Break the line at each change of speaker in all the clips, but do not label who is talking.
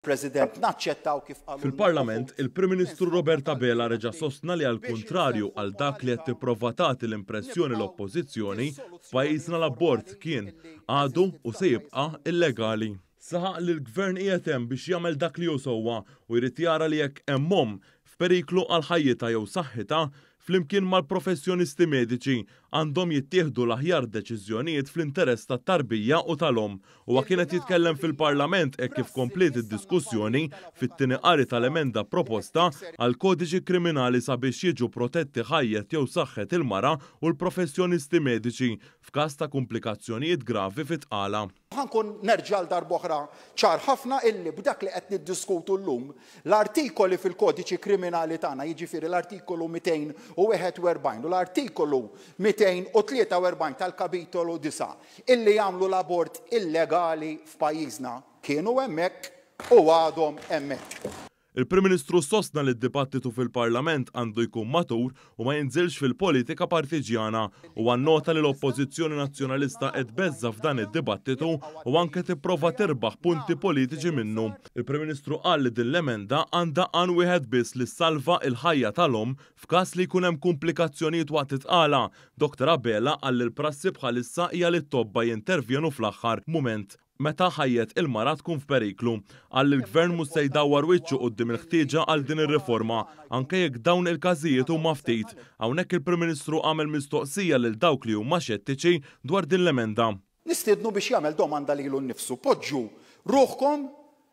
President, naċċettaw kif qalulna
Fil-Parlament,
uħud
il-Prim
minn
Ministru
sħabna
Robert Abela
tal-Gvern
reġa'
li
sostna li
biex
għall-kuntrarju
inserħu
għal dak li qed
moralità
tipprova tagħti l-impressjoni
nibqgħu
l-Oppożizzjoni,
fis-soluzzjoni
f'pajjiżna l-abort
formali
kien,
illi
għadu
teżisti
u
f'dak
se
pajjiżna
jibqa'
bħalissa.
illegali. Saħaq li l-Gvern qiegħed hemm biex jagħmel dak li hu sewwa u jrid jara li jekk hemm omm f'periklu għal ħajjitha jew saħħitha, flimkien mal-professjonisti mediċi, għandhom jittieħdu l-aħjar deċiżjonijiet fl-interess tat-tarbija u tal-omm. Huwa kien
Illi
qed
nafu
jitkellem
li hija
fil-Parlament hekk kif
prassi li
kompliet
issa
id-diskussjoni
mill-fakultà tal-Avukat
fit-tieni qari
tal-Istat
tal-emenda
li qed
proposta
tikser
għall-Kodiċi Kriminali sabiex jiġu protetti ħajjet jew saħħet il-mara u l-professjonisti mediċi f'każ ta' kumplikazzjonijiet gravi fit-tqala.
Ħa nkun nerġa' għal darb'oħra ċar ħafna illi b'dak li qed niddiskutu llum, l-artikoli fil-Kodiċi Kriminali tagħna, jiġifieri l-Artikolu 241 u l-Artikolu 243 tal-Kapitolu 9, illi jagħmlu l-abort illegali f'pajjiżna, kienu hemmhekk u għadhom hemmhekk.
Il-Prim Ministru sostna li d-dibattitu fil-Parlament għandu jkun matur u ma jinżilx fil-politika partiġjana. Huwa nnota li l-Oppożizzjoni Nazzjonalista qed tbeżża' f'dan id-dibattitu u anke tipprova tirbaħ punti politiċi minnu. Il-Prim Ministru qal li din l-emenda għandha għan wieħed biss li ssalva l-ħajja tal-omm f'każ li jkun hemm kumplikazzjonijiet waqt it-tqala. Dottor Abela qal li l-prassi bħalissa hija li t-tobba jintervjenu fl-aħħar mument meta ħajjet il-mara tkun f'periklu. Qal li l-Gvern mhux se jdawwar wiċċu quddiem il-ħtieġa għal din ir-riforma, anke jekk dawn il-każijiet huma ftit. Hawnhekk il-Prim Ministru għamel mistoqsija lil dawk li huma xettiċi dwar din l-emenda.
Nistiednu biex jagħmel domanda lilu nnifsu. Poġġu ruħkom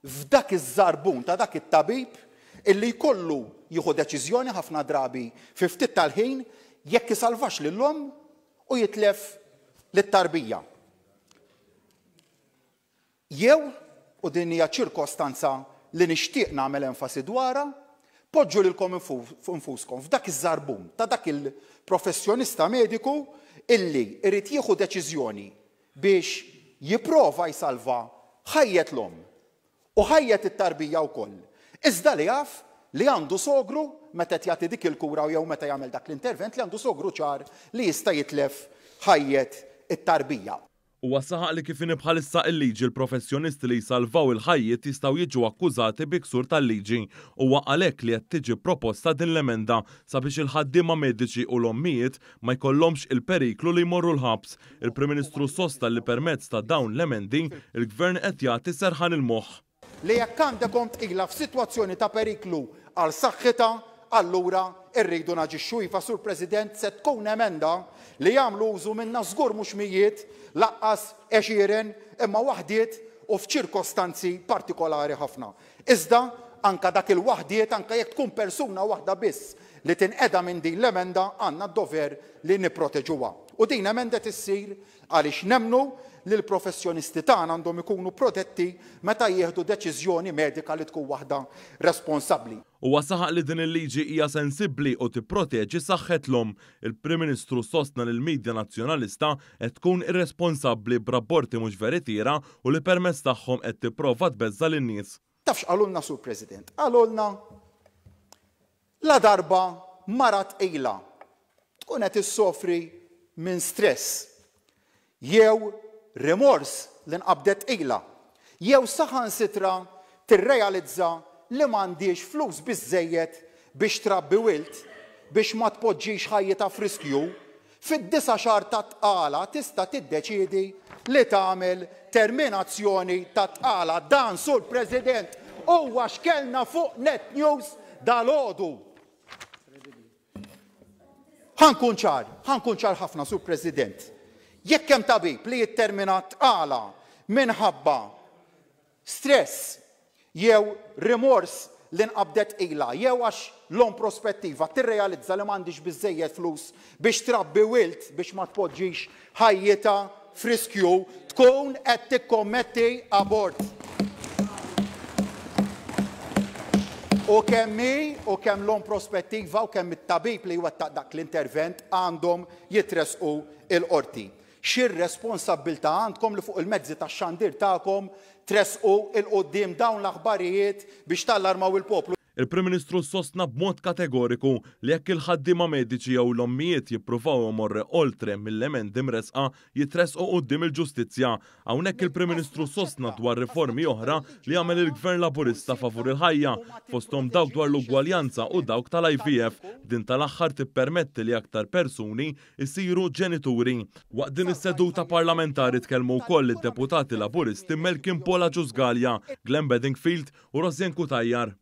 f'dak iż-żarbun ta' dak it-tabib illi jkollu jieħu deċiżjoni ħafna drabi fi ftit tal-ħin jekk isalvax lill-omm u jitlef lit-tarbija. Jew, u din hija ċirkostanza li nixtieq nagħmel enfasi dwarha, poġġu lilkom infuskom f'dak iż-żarbun ta' dak il-professjonista mediku illi jrid jieħu deċiżjoni biex jipprova jsalva ħajjet l-omm u ħajjet it-tarbija wkoll, iżda li jaf li għandu sogru meta qed jagħti dik il-kura jew meta jagħmel dak l-intervent li għandu sogru ċar li jista' jitlef ħajjet it-tarbija.
Huwa saħaq li kif inhi bħalissa il-liġi l-professjonisti li jsalvaw il-ħajjiet jistgħu jiġu akkużati bi ksur tal-liġi. Huwa għalhekk li qed tiġi proposta din l-emenda sabiex il-ħaddiema mediċi u l-ommijiet ma jkollhomx il-periklu li jmorru l-ħabs. Il-Prim Ministru sostna li permezz ta' dawn l-emendi, il-Gvern qed jagħti serħan il-moħħ.
Li jekk għandek omm tqila f'sitwazzjoni ta' periklu għal saħħitha, allura rridu naġixxu. Iva, Sur President, se tkun emenda li jagħmlu użu minnha żgur mhux mijiet, lanqas għexieren, imma waħdiet u f'ċirkostanzi partikolari ħafna. Iżda, anke dak il-waħdiet, anke jekk tkun persuna waħda biss li tinqeda minn din l-emenda, għandna d-dover li nipproteġuha. U din emenda qed issir għaliex nemmnu li l-professjonisti tagħna għandhom ikunu protetti meta jieħdu deċiżjoni medika li tkun waħda responsabbli.
Huwa saħaq li din il-liġi hija sensibbli u tipproteġi saħħet l-omm. Il-Prim Ministru sostna li l-media Nazzjonalista qed tkun irresponsabbli b'rapporti mhux veritiera u li permezz tagħhom qed tipprova tbeżża' lin-nies.
Taf x'qalulna Sur President? Qalulna ladarba mara tqila tkun qed issofri minn stress jew rimors li nqabdet tqila jew saħansitra tirrealizza li m'għandhiex flus biżżejjed biex trabbi wild biex ma tpoġġix ħajjitha f'riskju, fid-disa' xahar tat-tqala tista' tiddeċiedi li tagħmel terminazzjoni tat-tqala. Dan, Sur President, huwa x'kellna fuq Net News dalgħodu. Ħa nkun ċar, ħa nkun ċar ħafna, Sur President. Jekk hemm tabib li jittermina tqala minħabba stress jew rimors li nqabdet tqila jew għax l-omm prospettiva tirrealizza li m'għandhiex biżżejjed flus biex trabbi wild biex ma tpoġġix ħajjitha f'riskju, tkun qed tikkommetti abort. U kemm hi u kemm l-omm prospettiva u kemm it-tabib li jwettaq dak l-intervent għandhom jitressqu l-Qorti. X'irresponsabbiltà għandkom li fuq il-mezzi tax-xandir tagħkom tressqu 'l quddiem dawn l-aħbarijiet biex tallarmaw il-poplu?
Il-Prim Ministru sostna b'mod kategoriku li jekk il-ħaddiema mediċi jew l-ommijiet jippruvaw imorru oltre mill-emendi mressqa, jitressqu quddiem il-ġustizzja. Hawnhekk il-Prim Ministru sostna dwar riformi oħra li għamel il-Gvern Laburista favur il-ħajja, fosthom dawk dwar l-ugwaljanza u dawk tal-IVF, din tal-aħħar tippermetti li aktar persuni jsiru ġenituri. Waqt din is-seduta parlamentari tkellmu wkoll id-deputati Laburisti Malcolm Paul Agius Galea, Glenn Bedingfield u Rosianne Cutajar.